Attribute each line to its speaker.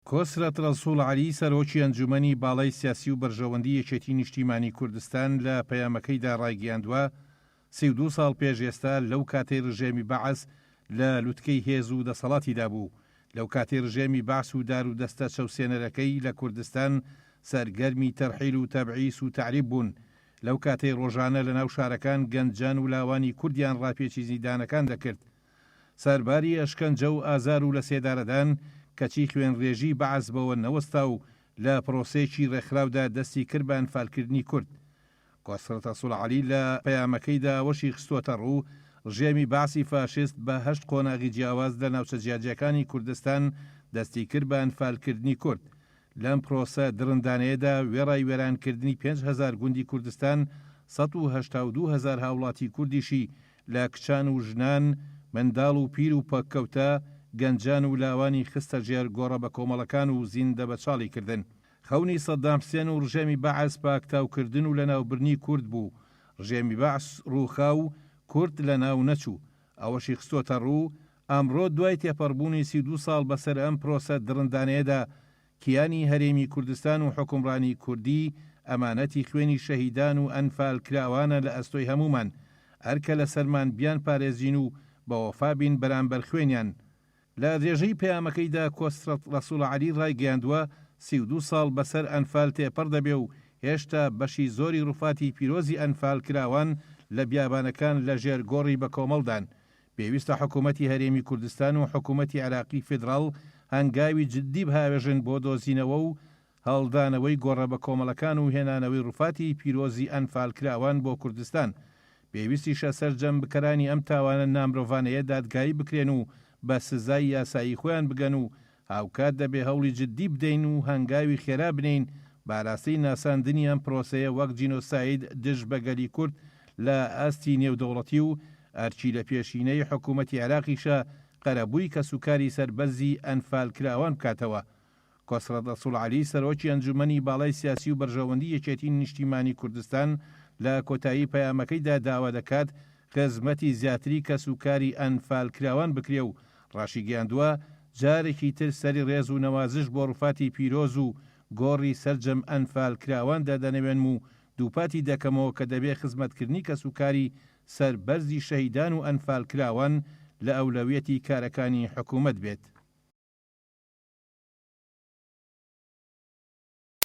Speaker 1: کۆسرەت ڕەسوڵ عەلی، سەرۆکی ئەنجومەنی باڵای سیاسی و بەرژەوەندی یەکێتی نیشتیمانی کوردستان لە پەیامەکەیدا ڕایگەیاندوە، 32 ساڵ پێش ئێستا لەو کاتەی ڕژێمی بەعس لە لوتکەی هێز و دەسەڵاتیدا بوو، لەو کاتەی ڕژێمی بەعس و دارودەستە چەوسێنەرەکەی لە کوردستان سەرگەرمی تەرحیل و تەبعیس و تەعریب بوون، لەو کاتەی ڕۆژانە لەناو شارەکان گەنجان و لاوانی کوردیان ڕاپێچی زیندانەکان دەکرد، سەرباری ئەشکەنجە و ئازار و لەسێدارەدان، کەچی خوێنڕێژی بەعس بەوە نەوەستا و لە پرۆسەیەکی ڕێکخراودا دەستی کرد بە ئەنفالکردنی کورد. کۆسرەت ڕەسوڵ عەلی لە پەیامەکەیدا ئەوەشی خستووەتەڕوو، ڕژێمی بەعسی فاشیست بە هەشت قۆناغی جیاواز لە ناوچە جیاجیاکانی کوردستان دەستی کرد بە ئەنفالکردنی کورد. لەم پرۆسە دڕندانەیەدا وێڕای وێرانکردنی 5000 گوندی کوردستان، 182 هەزار هاوڵاتی کوردیشی لە کچان و ژنان، منداڵ و پیر و پەککەوتە، گەنجان و لاوانی خستە ژێر گۆڕە بەکۆمەڵەکان و زیندەبەچاڵی کردن. خەونی سەدام حسێن و ڕژێمی بەعس پاکتاوکردن و لەناوبردنی کورد بوو، ڕژێمی بەعس ڕووخا و کورد لەناو نەچوو. ئەوەشی خستۆتەڕوو، ئەمڕۆ دوای تێپەڕبوونی 32 ساڵ بەسەر ئەم پرۆسە دڕندانەیەدا، کیانی هەرێمی کوردستان و حوکمڕانی کوردی ئەمانەتی خوێنی شەهیدان و ئەنفالکراوانە لە ئەستۆی هەموومان، ئەرکە لەسەرمان بیانپارێزین و بەوەفا بین بەرامبەر خوێنیان. لە درێژەی پەیامەکەیدا کۆسرەت ڕەسوڵ عەلی ڕایگەیاندووە، 32 ساڵ بەسەر ئەنفال تێپەڕ دەبێ و هێشتا بەشی زۆری ڕوفاتی پیرۆزی ئەنفالکراوان لە بیابانەکان لە ژێر گۆڕی بەکۆمەڵدان، پێویستە حکوومەتی هەرێمی کوردستان و حکوومەتی عێراقی فیدراڵ هەنگاوی جددی بهاوێژن بۆ دۆزینەوە و هەڵدانەوەی گۆڕە بەکۆمەڵەکان و هێنانەوەی ڕوفاتی پیرۆزی ئەنفالکراوان بۆ کوردستان. پێویستیشە سەرجەم بکەرانی ئەم تاوانە نامرۆڤانەیە دادگایی بکرێن و بە سزای یاسایی خۆیان بگەن و هاوکات دەبێ هەوڵی جددی بدەین و هەنگاوی خێرا بنێین بە ئاراستەی ناساندنی ئەم پرۆسەیە وەک جینۆساید دژ بە گەلی کورد لە ئاستی نێودەوڵەتی و ئەرکی لەپێشینەی حکوومەتی عێراقیشە قەرەبووی کەسوکاری سەربەرزی ئەنفالکراوان بکاتەوە. کۆسرەت ڕەسوڵ عەلی، سەرۆکی ئەنجوومەنی باڵای سیاسی و بەرژەوەندی یەکێتی نیشتیمانی کوردستان لە کۆتایی پەیامەکەیدا داوا دەکات خزمەتی زیاتری کەسوکاری ئەنفالکراوان بکرێ و ڕاشیگەیاندووە، جارێکی تر سەری ڕێز و نەوازش بۆ ڕوفاتی پیرۆز و گۆڕی سەرجەم ئەنفالکراوان دادەنەوێنم و دووپاتی دەکەمەوە کە دەبێ خزمەتکردنی کەسوکاری سەربەرزی شەهیدان و ئەنفالکراوان لە ئەولەویەتی کارەکانی حکومەت بێت.